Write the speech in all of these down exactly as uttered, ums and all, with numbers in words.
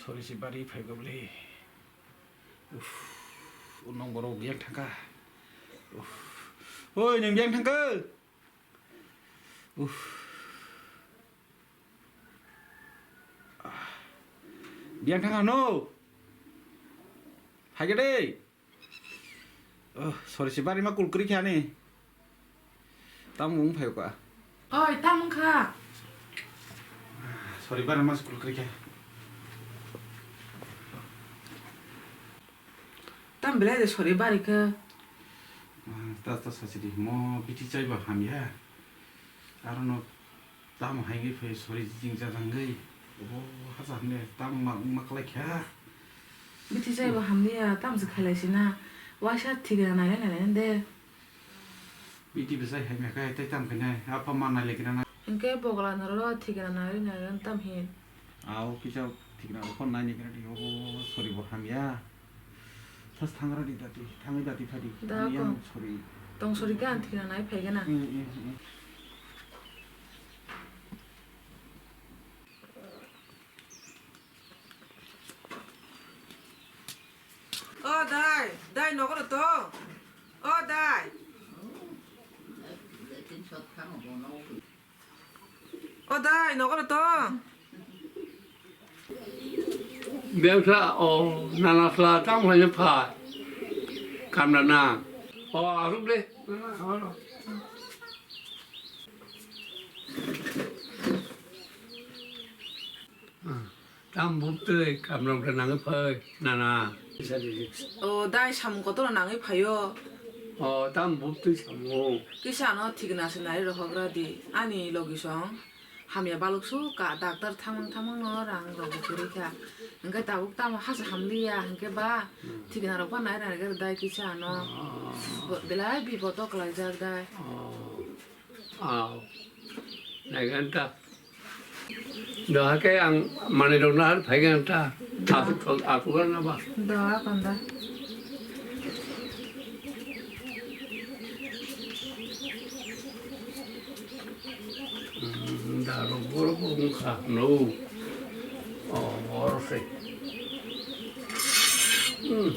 Tori si bari phai gobli. Uff, unong borok biyang thangka. Uff. Oi, nang biyang thangka. Uff. Ah. Biyang thangka no. Phai gede. Oh, sorry, si bari ma kul kri kha ni. Tam wng phai ka. Oi, tam wng kha. Sorry, bari ma kul kri kha. Tam belai de sorry bari kha. Ah, ta, ta sa si di. Mo biti chai ba ham ya. Aro no tamo hai wngwi phai sori jing jajangwi. Obo hacha hwnle tamo ma wngma kwlai kha. Bithi chaibo hamliya, tamo se khailai sina. Waisa thikra nailai nailai de. Bithi bwsai hai mekha tei tamo khainai. Apa ma nailai kira na. Hwnkhe bogla norok thikra nailai nailai tam hin. Ao kisa thikna rok phano naini kena di, obo sori bo hamya. Thas thangra di dati, thangwi dati phadi. Da Ani ko. Yang sori. Tong sori khe ang thikna nai phai gana. Mm, mm, mm. O dai, dai nogo rw to. O dai. O dai, nogo rw to. Bebsa, o, nana sla, tamo khaina phai. Kamra na. O, asuk de. Tam buk twi kamrok da nangwi phai, nana. O, dai samung kotor nangwi phaio. O, tam buk twi samung. Kisa ano thikna se nai rohok ra di. Ani logi song hamya baluk su ka, doctor thamang thamang no rang rok bo kwrwi kha. Hwnkhe tabuk tamo hasa hamliya hwnkhe ba Hmm. thikna rok ba nai rang rega dai kisa ano. Ah. Bo-, belai bipodo kwlaijak dai. Ah. Aw. Naigan ta. Doha khe ang manwi rok nahar phaigan ta. Asuk thok, asuk na ba. Doha konda. Hmm, da rok borok wngkha no. Oh, oro se. Hmm.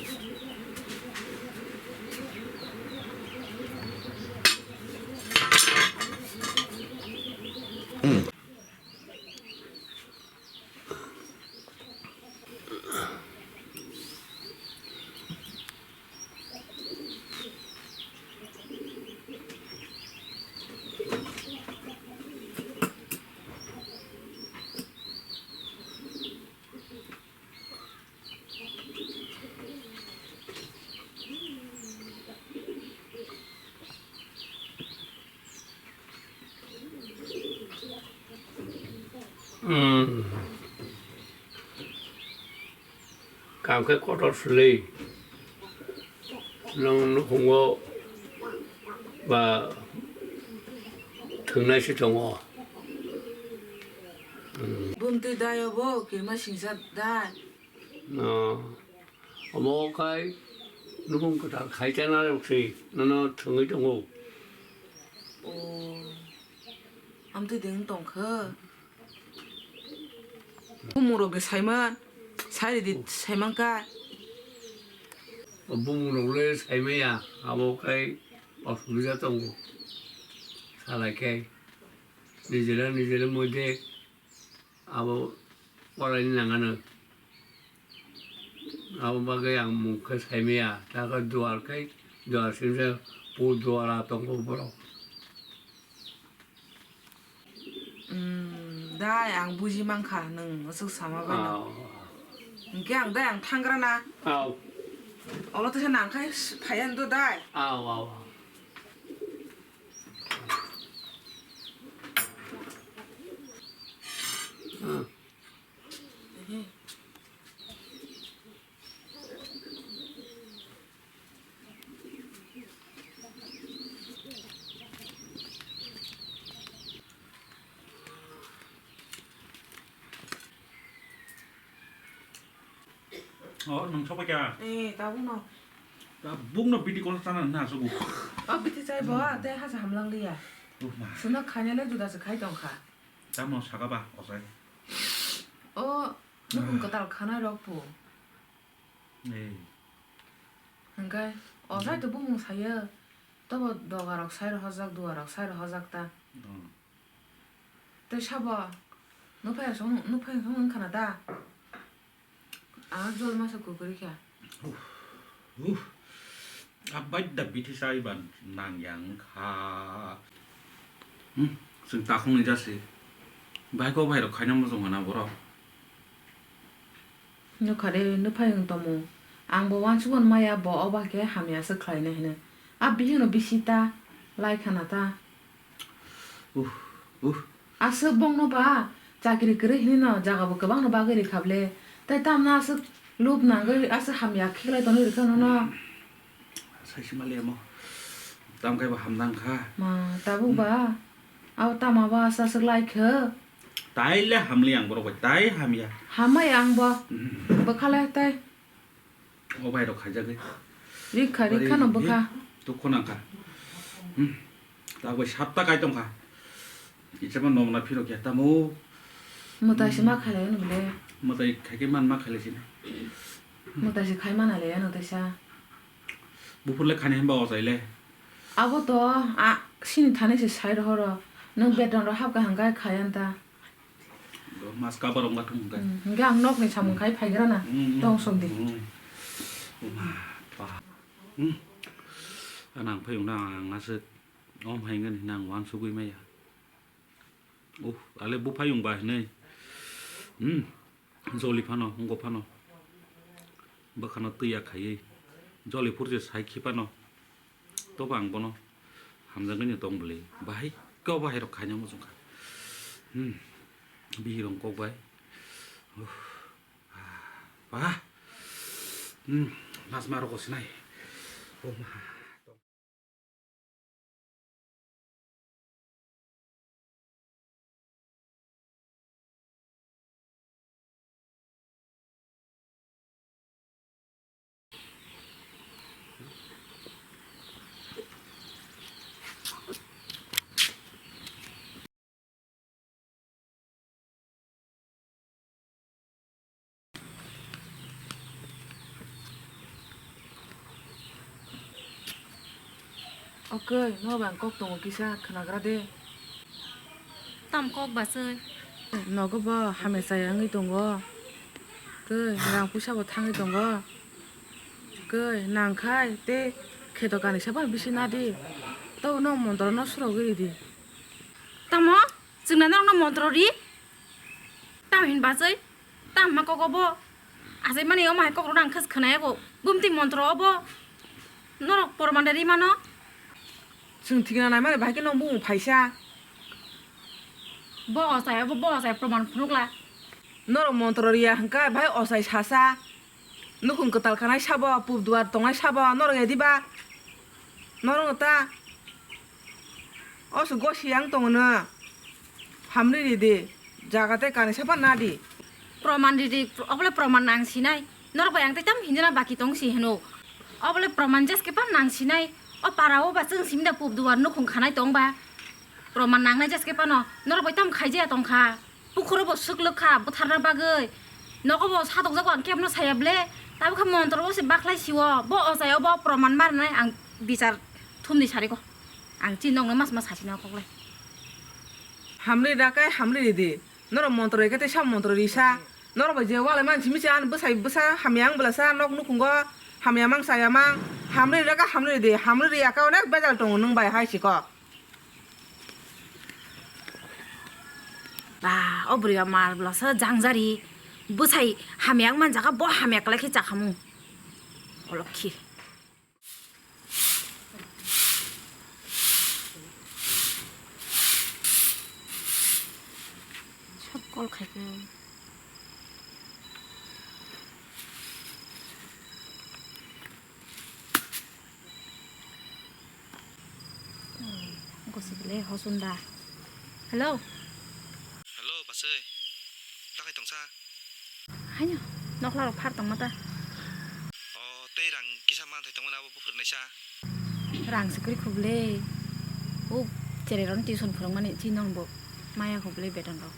Hmm. Kam khe kotor sili. Nwng nukhungo ba thwngnai se tongo. Hmm. Bumtwi dai obo kirima singsa dai. No. Omo khai nukhung kwtal khai chana rok se nono thwngwi tongo. O. Amtwi de wng tong kha. Bumung rok de saiman, sai ridi saiman ka. Bumung rok le saimaya, abo khai osubida tongo. Salai khai nijela nijela moide abo poraini nangano. Abo bagwi ang mung khe saimaya, ta khe duar khai duar singsa po duara tongo borok. Umm, dai, ang buji mankha nwng aswk sama bai no. Aw. Hwnkhe ang dai, ang thangra na. Aw. Olo teisa nang khai phaiya do dai. Aw, aw, aw. Ah. Ehe. Oh, nung sopai kha? Eh, tabuk no. Tabuk no video call sana na sobo. Oh, biti chai bo, hmm, te hasa hamlang liya. Oh, ma. Suna khanya le juda se khai tong kha. Tamo saka ba, osai. Oh, Nukhung kwtal khana rok pu. Eh. Hwnkhe, o jai to bumung sayo. Tobo doga rok sai rohorjak, duwa rok sai rohorjak ta. Oh. Tei sabo, nuphai song, nuphai song wngkha na da? Ah, jol masa kukuri kha. Uff, uff. Abai da bithi sai ban nang yang kha. Hmm, sing takhung ni jasi. Bai ko bai rok khaina mo jong na borok. Nukha de, nuphai wng tomo. Ang bo wansukmani maya bo oba khe hamya se khlaina hino. A bihikno bisi ta, lai khana ta. Uff, uff. Aswk bongno ba chakri kwrwi hinwi no jaga bo kwbangno bagwi rikha ble. Tai tamno aswk lub nangwi aswk hamya khe lai tonwi rikha nono. Saisi mali amo. Tam kaibo hamdang kha. Ma, tabuk ba? Abo tama ba aswk aswk lai khe? Tai le hamli ang borok bai, tai hamya. Hamai ang bo. Hmm. Bwkha le tai. O bai rok khaijagwi. Rikha, rikha no bwkha. Dukhu nangkha. Hmm. Tabuk bai sapta kai tongkha. Ichema nomna phirok ya tamo. Mwtai se ma khailai ano bole. Mwtai khaikhe man ma khailai sini. Mwtai se khai mana le ano taisa. Buphur le khani himba o chai le. Abo to a sini thani se sai rohoro. Nwng beton ro hapkha hangkha khai anta. Mas kabar wngkha thung hwnkhe. Hmm, hwnkhe ang nokni samung khai phaigrana. Hmm, hmm, tong sok di. Hmm. Uma, pa. Hmm. Anang phai wngna ang aswk. Om hai wngkha hinwi ang wansugwi maya. Uh, ale buphai wng ba hinwi. Hmm. Joli phano, wngkha phano. Bwkhano twi ya khaiwi. Joli phurse sai khi phano. Tobo ang bono hamjakgwi no tong bwlwi. Bahai khe o bahai rok khaina muchungkha. Hmm. Bihik rok kok bai. Uff. Ah, bah. Hmm. Mas ma rok sinai. Oh ma. Okey, no bang kok tongo kisa khwnagra de. Tam kok basui? Nogo bo hamya chaya wngwi tongo. Kei rang puisa bo thangwi tongo. Kei nangkhai tei kheto kanwi sabo bisi nadi. Tei no montro no surogwi ridi. Tamo? Chwngna norokno montro ri? Tam hin bachwi? Tam ma kok obo? Achaimani omo hai kokrokno ang khe khwnaya bo. Bumtwi montro obo? Norok porman de ri mano? Chwng thikna naimani bahai khe nong bumung phaisa. Bo ochai obo, bo ochai proman phunukla. Norok montro riya hwnkha bahai ochai sasa. Nukhung kwtal kanai sabo, pup duar tongnai sabo, norok ya diba? Norok ta. O se gosi yang tongo no. Hamri ridi. Jaga tei kanwi sabo nadi. Proman ridi, obole proman nang sinai. Norok bai ang tei tam hinjana baki tong si hino. Obole proman jes ke pan nang sinai. O para o ba chwng simda pup duar nukhung khanai tong ba. Proman nangnai jes ke pano. Norok bai tam khaijaya tong kha. Pukhuro bo swk lwk kha bwtharna bagwi. Nogo bo satokjago ang kebno saya ble. Tabukha montro bo se bakhlai sio. Bo ochai obo proman marnai ang bichar thumni sariko. Ang chini nokno mas mas sachina koklai. Hamri da kai hamri ridi. Norok montro rikhe tei sa montro risa. Norok bai je walai man simi se an bwsai bwsa hamya ang bwlasa nok nukhungo hamya mang saya mang. Hamri rikha hamri ridi. Hamri riya khe onek bejal tongo nwng bai hai siko. Ba, o bwrwi ba mal bwlasa jangjari. Bwsai hamya wng manjaka, bo hamya kwlai khe chakhamu. O lokhi. Sob call khaikhe. Gosi bele hosun da. Hello. Hello, basui. Takhai tongsa? Haino, nokla rok phar tongma ta. O, tei rang kisa manthai tongmani abo buphuru naisa. Rang se kwrwi khubule. O, cherai rokno tuition phwrwngmani chi nong bo maya khubule beton rok.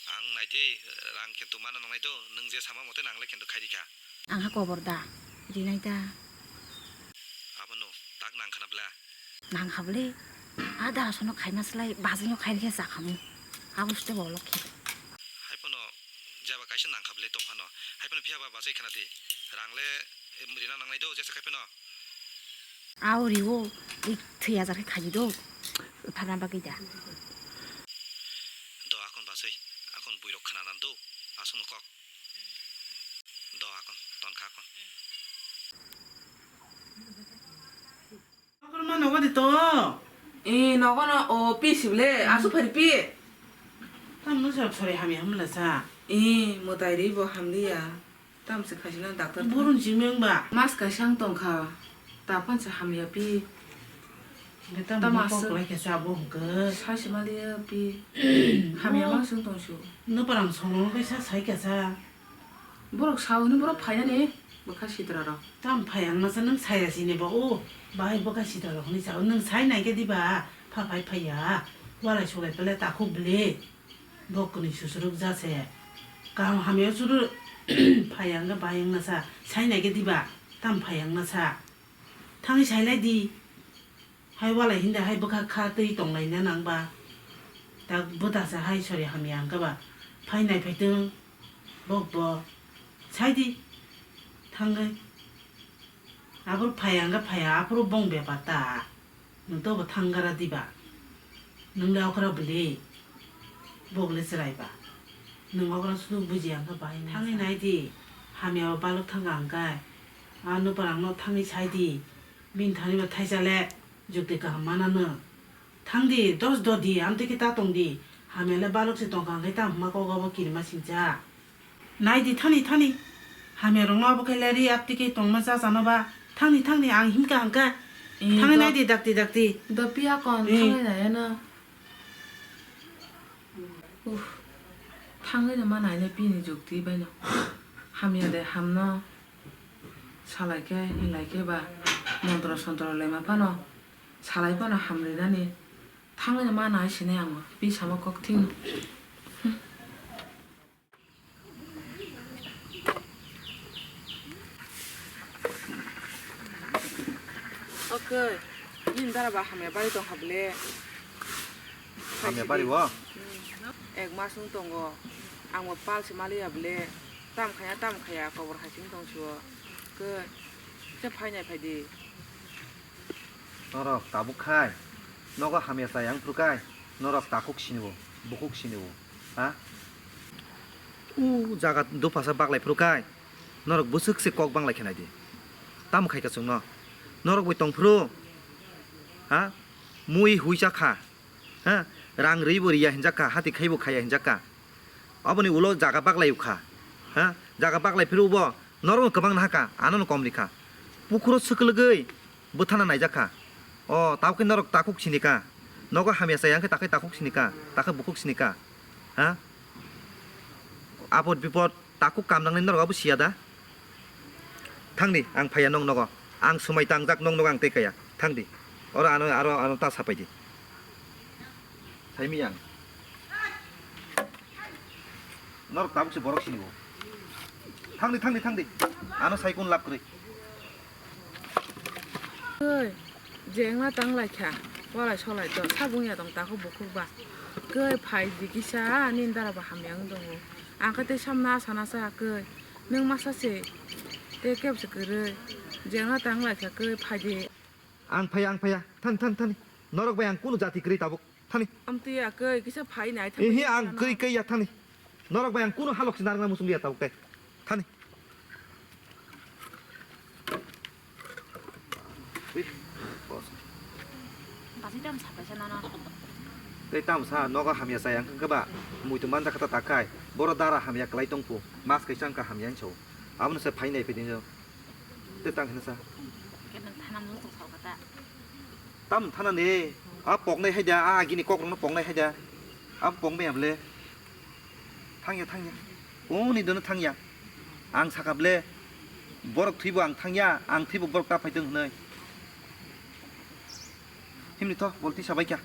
Ang naidi, rang Kintu mana nangnai do, nwng je sama mote nangle kintu khaidi kha. Ang ha kobor da, rinai da. Abono tak nang khana bla. Nang ha bwle. A dara sono khaima slai, bazino khaini khe chakhamu. Abo ste bolok khe. Haiphano jaba kaisa nang kha bwle tophano. Haiphano phiya ba bachai khana di. Rangle, em, rina nangnai do, jesa khai phano. Ao riwo, i thwi hajar khe khaji do. Thana bagwi da. Do akon basui, akon buirok khana nan do, aswkno kok. Do akon, ton kha akon. Akon ma nogo di to. E, nogo no, o, pi sible, asu phari pi. Tam no sab sori hamya hamla sa. E, mwtai ri bo hamliya. Tamo se khaisina doctor thang. Borok simi wng ba? Mas kaisa wng tong kha. Ta phan se hamya pi. Tamo tamo kok aswk lai khe sabo hwnkhe. Sai se maliya pi. Hamya ma swng tong su. Nwparang songno kaisa sai kha sa. Borok sao hwnwi borok phainani bwkha sitra rok. Tam phai ang masa nwng saya sini ba o. Bahai bwkha sitra rok hwnwi sao nwng sai nai khe diba? Pha phai phaiya. Walai sulai pele takhuk bele. Bo kwnwi susuruk ja se. Kaham hamya suru phai ang ga bai ang na sa. Sai nai khe diba? Tam phai ang na sa. Thangwi sai lai di. Hai walai hinda hai bwkha kha twi tong lai na nang ba. Ta bwta sa hai sori hamya ang ga ba. Phai nai phai tong. Bok bo. Sai di. Thangwi. Abor phai ang ga phai aphuru bong bepar ta. Nwng to bo thang gara diba? Nwng le okra bwli. Bok le chwrai ba. Nwng okra sudu buji ang khe bahai nai. Thangwi nai di. Hamya o balok thang ang khe. A nwparang no thangwi sai di. Bini thani ba thaisa le jukti kaham mana no. Thang di, dos do di, amtwi khe ta tong di. Hamya le balok se tong kha ang khe ta hwnma kok abo kirima singcha. Nai di thani thani. Hamya rokno abo khe leri aptwi khe tongma cha chano ba. Thangni thangni ang himkha hangkha. Eh, thangwi do-, nai di dakti dakti. Do piya kon eh. Thangwi nai na. Uff. Thangwi no ma nai le pini jukti bai no. Hamya de hamno. Salai khe hinlai khe ba montro sontro lema phano. Salai phano hamri nani. Thangwi no ma nai sinai ang pi samo kok thing. Oke, nini dara ba hamya bari tong kha bwle? Hamya bari o? Hmm, ek mas wng tongo. Ang bo pal se maliya bwle. Tam khaya, tam khaya, kobor hai sing tong suo. Ke, se phainai phaidi. Norok tabuk khai, nogo hamya chayang phuru khai, norok takhuk sinibo, bukhuk sinibo, ha? U jaga dophasa baklai phuru khai, norok bwswk se kok banglai khe nai di. Tamo khai ka chwngno? Norok bai tong phuru, ha? Mui hui cha kha, ha? Rang rwi bo riya hinjak kha, hati khai bo khaiya hinjak kha. Aboni ulo jaga baklai kha, ha? Jaga baklai phuru bo norok kwbang nahaka, ano no kom rikha. Pukhuro swkwlwgwi bwthana naijak kha. O, tabukhe norok takhuk sini ka. Nogo hamya chaya wngkhe takhai takhuk sini ka, takhai bukhuk sini ka. Ha? Apod bipod takhuk kam nangnai norok abo siya da? Thangdi, ang phaiya nong nogo. Ang swmai tangjak nong nogo ang tei kaya. Thangdi. Oro ano, aro ano ta sapaidi. Saimi ang. Norok tabuk se borok sini bo. Thangdi, thangdi, thangdi. Ano sai kun lab kwrwi. Oi, jengma tang lai kha. Walai solai to sabung ya tong takhuk bukhuk ba. Koi phai di kisa nini dara ba hamya wng tongo. Ang khe tei samna sana sa koi. Nwng masa se tei kebo se kwrwi. Jengma tang lai kha koi phai di. Ang phaiya, ang phaiya. Thani, thani, thani. Norok bai ang kunu jati kwrwi tabuk. Thani. Amtwi ya koi, kisa phai nai thani. Ihi ang koi koi ya thani. Norok bai ang kunu halok sinarwkna muchung ya tabuk tai. Thani. Ih, boss. Basi tam sapai sa nono. Tei tam sa nogo hamya chaya wngkha ba muitu manjak kha ta takhai. Boro dara hamya kwlai tongphu. Mas kaisa wngkha hamya hinso. Abono se phai nai phai dinjo. Tei tang hinsa. Khe nang thana muchung sao kha ta. Tam thana ni, a poknai haida, a agini kokrokno poknai haida. A pokmaya bwle. Thangya, thangya. Oni dono thangya. Ang saka bwle. Borok thwibo ang thangya, ang thwibo borok ta phaitong hwnwi. Himni tho, bolti sabaikha.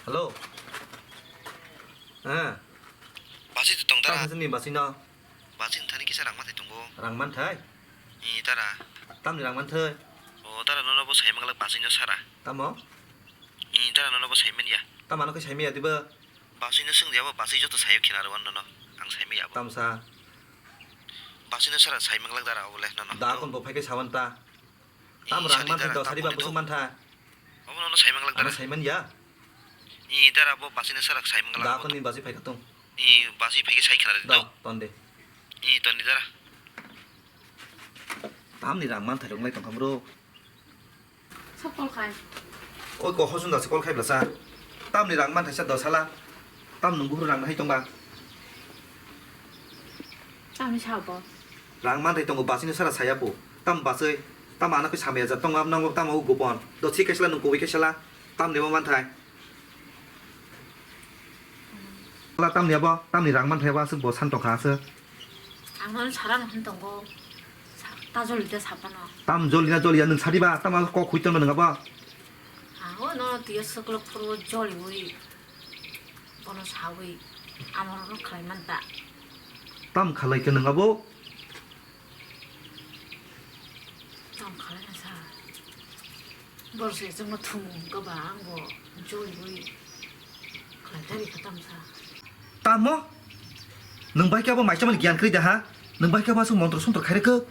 Hello. Eh. Basi tu tong dara. Tang sini basi no. Basi thani kisa rang manthai tongo. Rang manthai? I dara. Tamni rang manthai? O dara nono bo sai manglak basi no sara. Tamo? I dara nono bo sai manya. Tamo ano khe sai manya diba? Basi no swng diya bo basi joto sayo khina rwan nono. Ang sai manya bo. Tamsa. Basi no sara sai manglak dara obole nono. Da kon bo phai khe sawan ta. Tam rang manthai do sari ba busuk mantha. Obo nono sai manglak dara. Ano sai man ya. I dara bo basi no sara sai manglak. Da kon ni basi phai khatung. I basi phai khe sai khana do. Ton de. I ton di dara. Tam ni rang manthai rok lai tong khamro. Sab call khai. Oi ko hosun da se call khai bla sa. Tam ni rang manthai sa do sala. Tam nung buhur rang hai tong ba. Tamni sabo. Rang manthai tongo basino sara saya po. Tam basoi. Tam ano khe samaya ja tongo am nango tam o gopon. Do si kaisla nung koboi kaisla. Tam debo manthai. La tam ni abo, tam ni rang manthai abo aswk bo san tongkha aswk. Ang nono sara no hwn tongo. Sa-, ta joli ta sapa no. Tam joli na joli ya nung sadi ba, tam kok hui tonma nung abo. Ang o nono tiyo swklok phuru joli ui. Bono sawi amorokno khlai man ta. Tam khalai khe nwng abo? Tam khalai na sa. Borok se chwngno thumung kwbang bo joliwi khlai tari kha tam sa. Tamo? Nwng bai khe abo maisa mani giyan kwrwi da ha? Nwng bai khe abo aswk montro sontro khairokhe?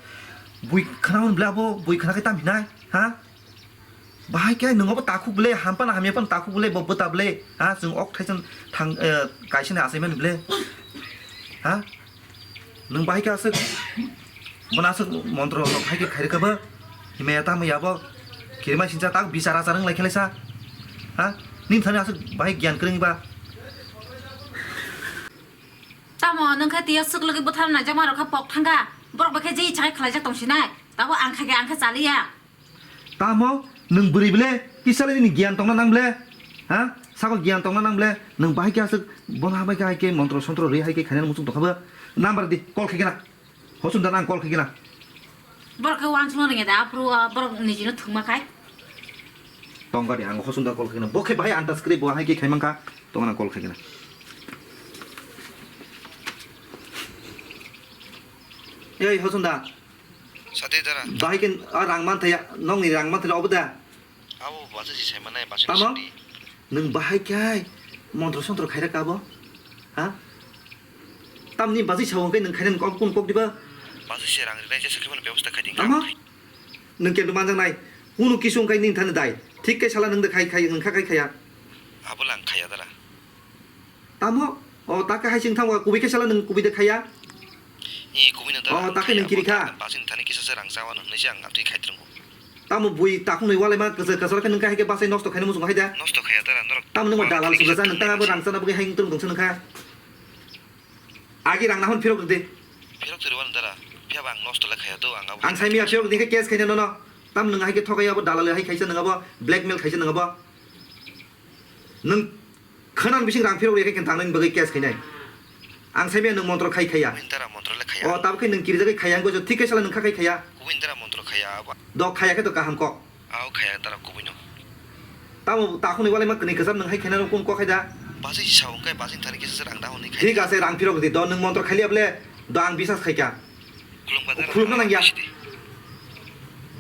Bui khna hwn bla abo, bui khna khe tam hinai ha? Bahai khe nwng obo takhuk bwle, hampano hamya phano takhuk bwle, bo bwta bwle, ha, chwng ok thaisong thang, eh, kaisa ni achaimani bwle, ha, nwng bahai khe aswk, bono aswk montro rok hai khe khairokhe bo, himaya tamo yabo, kirima sincha tak bichar achar wng lai khe laisa, ha, nini thani aswk bahai giyan kwrwng ba. Tamo nwng khe tiya swk logwi bwthar naijak ma rok kha pok thangkha, borok bai khe je icha khe khlaijak tong sinai, tabo ang kha khe ang khe chaliya. Tamo nwng bwrwi bwle, kisa le nini giyan tongna nang bwle? Ha? Sabo giyan tongna nang bwle? Nwng bahai khe aswk bono hambai khe hai khe montro sontro rwi hai khe khainani muchung tongkha bo? Number di, call khaikhe na. Hosum da nang call khaikhe na. Borok khe uansukna rwngya da, aphuru, ah, borok nijino thwngma khai. Tongkha di, ang hosum da call khaikhe na. Bo khe bahai antas kwrwi bo hai khe khai mankha. Tongna call khaikhe na. Ei, hosum da. Sadi dara. Bahai khe a rang manthai, nokni rang manthai obo da? Abo basa si sai manai, basa tamo? Sadi. Nwng bahai khe montro sontro khaira ka bo? Ha? Tamni basa sao hwnkhe nwng khaina kok kun kok diba? Basa si rang rinai jesa khe mano bebosta khai ding. Tamo? Nwng khe manjak nai. Kunu kisu hwnkhe nini thani dai. Thik khe sala nwng da khai khai nwng kha khai khaya. Abo lang khaya dara. Tamo? O, ta khe hai chwng thango, kubui khe sala nwng kubui de khaya? Ni kubui no ta. O, ta khe nwng kiri kha. Basing thani kisa se rang chawa no, nisi ang atwi khai trwngo. Tamo bui takhung nwi walai ma kwchar kwchar khe nwng khe hai khe basai nosto khaina muchung hai da? Nosto khaya dara norok. Tamo nwng dalal sibasa nwng tang abo rang chana bagwi hai nwng tong swnang kha. Agi rang nahon phirok rwdi. Phirok twi rwani dara. Phiya ba ang nosto le khaya do ang abo. Ang sai miya phirok rwdi khe case khaina nono. Tam nwng hai khe thokai abo dalal hai khaisa nwng abo blackmail khaisa nwng abo. Nwng khwnan bising rang phirok rwya khe khe tangnani bagwi case khainai. Ang sai maya nwng montro khai khaya. Kubui dara montro le khaya. O, tabuk khe nwng kirijagwi khaya, ang gojo thik khe sala nwng kha khai khaya. Kubui dara montro khaya abo. Do khaya khe to kaham kok. Ao khaya dara kubui no. Tamo takhunwi walai ma kwnwi kwcham nwng hai khaina rw kun kok hai da. Basi sao hwnkhe basi thani kisa se rang da hwnwi khai. Thik ase, rang phirok di. Do nwng montro khai liya bole. Do ang bisas khai kha. Khulumkha dara. Khulumna nang ya.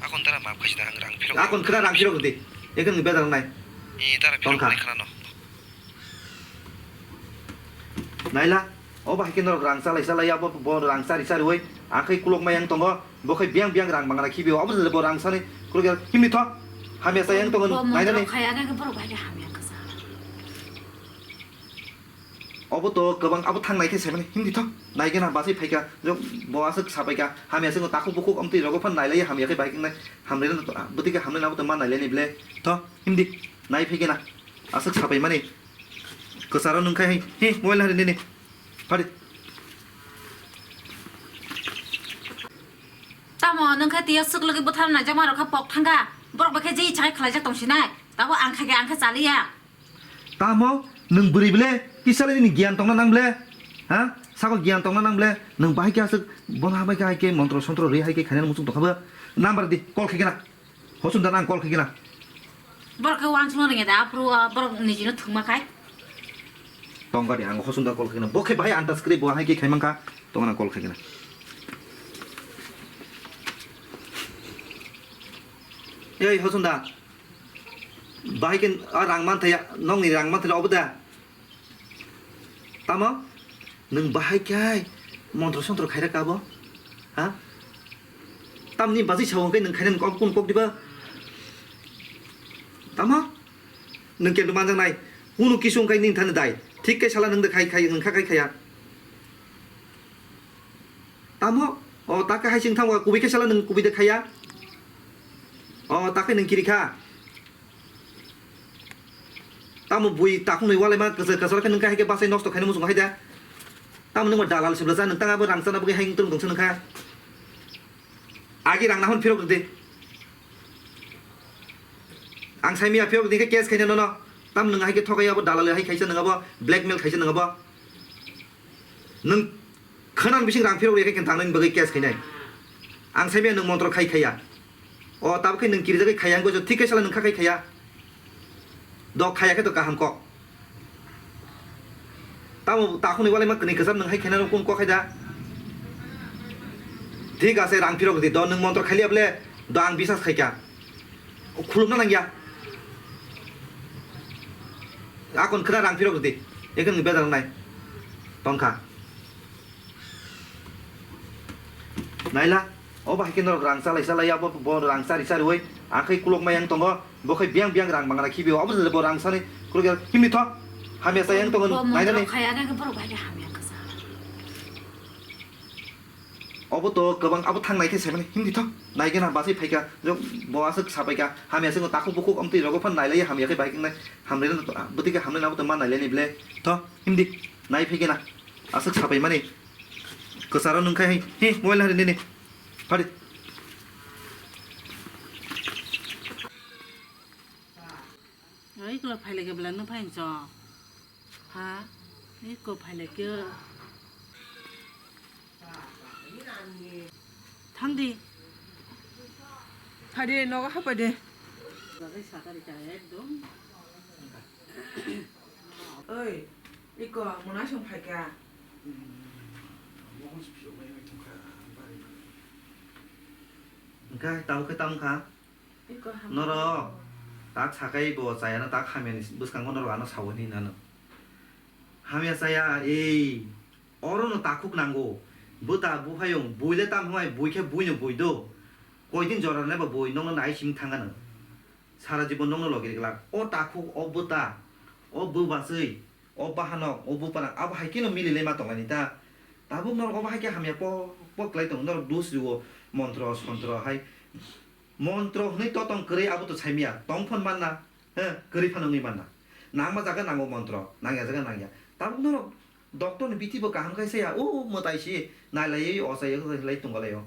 Akon dara map khai da ang rang phirok. Akon khwna rang phirok di. Ekhe nwng bedar nai. Ni dara phirok khwna no. Naila, o bahai khe norok rang chalai chalai abo bo rang chari chari oi, akhai kulok ma yang tongo, bo khai biang biang rang mangra khibi o, abo bo rang sani kulok ya himni tho, hamya sa yang tongo, naina ni. Khai aga borok bahai khe hamya kasa. Obo to kwbang abo thang nai khe saimani himni tho, nai khe na basai phai kha, bo aswk sa pai kha, hamya swngo takhuk bukhuk amtwi rogo phan nailai hamya khe bahai khe nai, hamle bwtwi khe hamle na bo to ma nailai ni ble, tho himdi, nai phai khe na, aswk sa pai mani. Kwcharo nwng khai, he, mobile hari nini. Phari. Tamo, nwng khe tiya swk logwi bwthar naijak ma rok kha pok thangkha. Borok bai khe je icha khe khlaijak tong sinai. Tabo ang kha khe ang khe chaliya. Tamo, nwng bwrwi bwle, kisa le nini giyan tongna nang bwle? Ha? Sabo giyan tongna nang bwle? Nwng bahai khe aswk bono hambai khe hai khe montro sontro rwi hai khe khainani muchung tongkha bo. Number di, call khai khe na. Hosum da nang call khai khe na. Borok khe uansukna rwngya da, aphuru, ah, borok nijino thwngma khai. Tongkha de, ang Hosunda call khaina. Bo khe bahai antas kwrwi, bo hai khe khai mankha. Tongna call khaina. Ei Hosunda. Bahai khe a rang manthaya, nokni rang manthaya obo da? Tamo? Nwng bahai khe hai montro sontro khaira kabo? Ha? Tamni bazai sao hwnkhe nwng khaina kok kun kok diba? Tamo? Nwng kendo manjak nai. Kunu kisu wngkha nini thani dai. Thik khe sala nwng de khai khai nwng kha khai khaya. Tamo? O ta khe hai chwng thango kubui khe sala nwng kubui de khaya. O ta khe nwng kiri kha. Tamo bui takhungnwi walaima kwchar kwchar khe nwng khe hai khe bachai nosto khaina muchungo hai da. Tamo nwng dalal sibla cha nwng tang abo rang chana bagwi hai wngtong tongsa nwng kha. Agi rang nahon phirok rwdi. Ang saimia phirok rwdi khe case khaina nono. Tamo nwng hai khe thokai abo dalal hai khaisa nwng abo blackmail khaisa nwng abo. Nwng khwnan bising rang phirok rwya khe khen tangnani bagwi case khainai. Ang saimia nwng montro khai khaiya. O tabuk khe nwng kirijagwi khaiya wngkha, thik khe sala nwng kha khai khaiya. Dok khaiya khe to kaham kok. Tamo takhunwi walaima kwnwi kwcham nwng hai khaina rw kun kok khai da. Thik ase rang phirok di do nwng montro khailiya bole do ang bisas khaikha. Khulumna nangya. Akon khwna rang phirok di. Ekhe nwng bedar nai. Tongkha. Naila, o bahai khe norok rang chalai chalai abo bo rang chari chariwi akhai kulok mai yang tongo, bo khai biang biang rang mangra khibi obo bo rang sani kulok ya himni tho, hamya sa yang tongo. Bo naina montro ni khaya khe borok bahai khe hamya kasa. Obo to kwbang abo thang nai khe saimani himni tho, nai khe na basai phaika, bo aswk sapaika, hamya swngo takhuk bukhuk amtwi rogo phan nailai hamya khe bahai khe nai hamrena bwtwi khe hamrena abo to ma nailai ni ble tho himdi nai phaikhe na. Aswk sapai mani. Kwcharo nwng khai, hi, mobile hari nini. Pari. Oi, kula phailai khe belai nw phaincho. Ha? Iko phailai khe. Thangdi. Phaidi, nogo hapai de. Jagai sakari ta ekdom. Oi, iko mwnai song phaikha. Hwnkhe tabuk khe tamo kha? Iko hamya. Norok tak sakai bo chayana tak hamyani bwskango norok ano sao hinwi nano. Hamya chaya, ei, orono takhuk nango. Bwta buphayung, buile tamo hai, buikhe buino buido. Koidin jora naiba bui nokno nai simi thangano. Sara jibon nokno logi riklak. O takhuk, o bwta, o bwbachwi, o bahanok, o buphanok, abo hai kheno mililai ma tonglaini ta. Tabuk norok obo hai khe hamya pok pok khlai tongo, norok dus rwo, montro sontro hai. Montro hwnwi totong kwrwi abo to saimya, tong phano manna, he, kwrwi phano wngwi manna. Nangma jaga nango montro, nangya jaga nangya. Tabuk norok doctor ni bithi bo kaham khai saya, o mwtai si nailaiwi ochai lai tonglaio.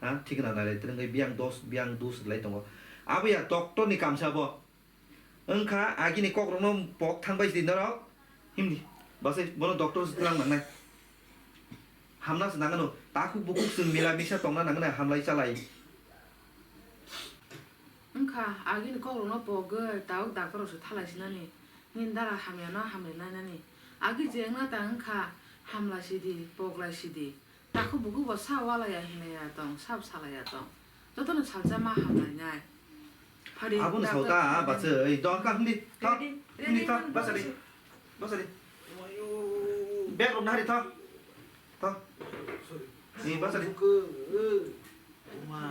Ha, thikna nailai twrwngwi biyang dos, biyang dus lai tongo. Abo ya doctor ni kamsa bo. Wngkha agini kokrokno pok thangbai sidi norok. Himdi. Basai bono doctor se twlang nangnai. Hamna se nangano. Takhuk bukhuk chwng mila misa tongna nangna hamlai chalai. Wngkha agini kokrokno pogwi tabuk doctor rok se thalai sinani. Nini dara hamyano hamri nainani. Agi je wngna ta wngkha hamlai sidi, poklai sidi. Takhuk bukhuk bo sa walaya hinlaiya tong, sab salaiya tong. Jotono salsa ma hamlainai. Phari abono doctor sao ta, thangwi bachai, ei, dor ka himdi, tho, ready, himdi, ready, tho, man, bachari, bachari. Bag rok nahari, tho, tho. Sorry. Ni bachari. Buku, eh. Ma.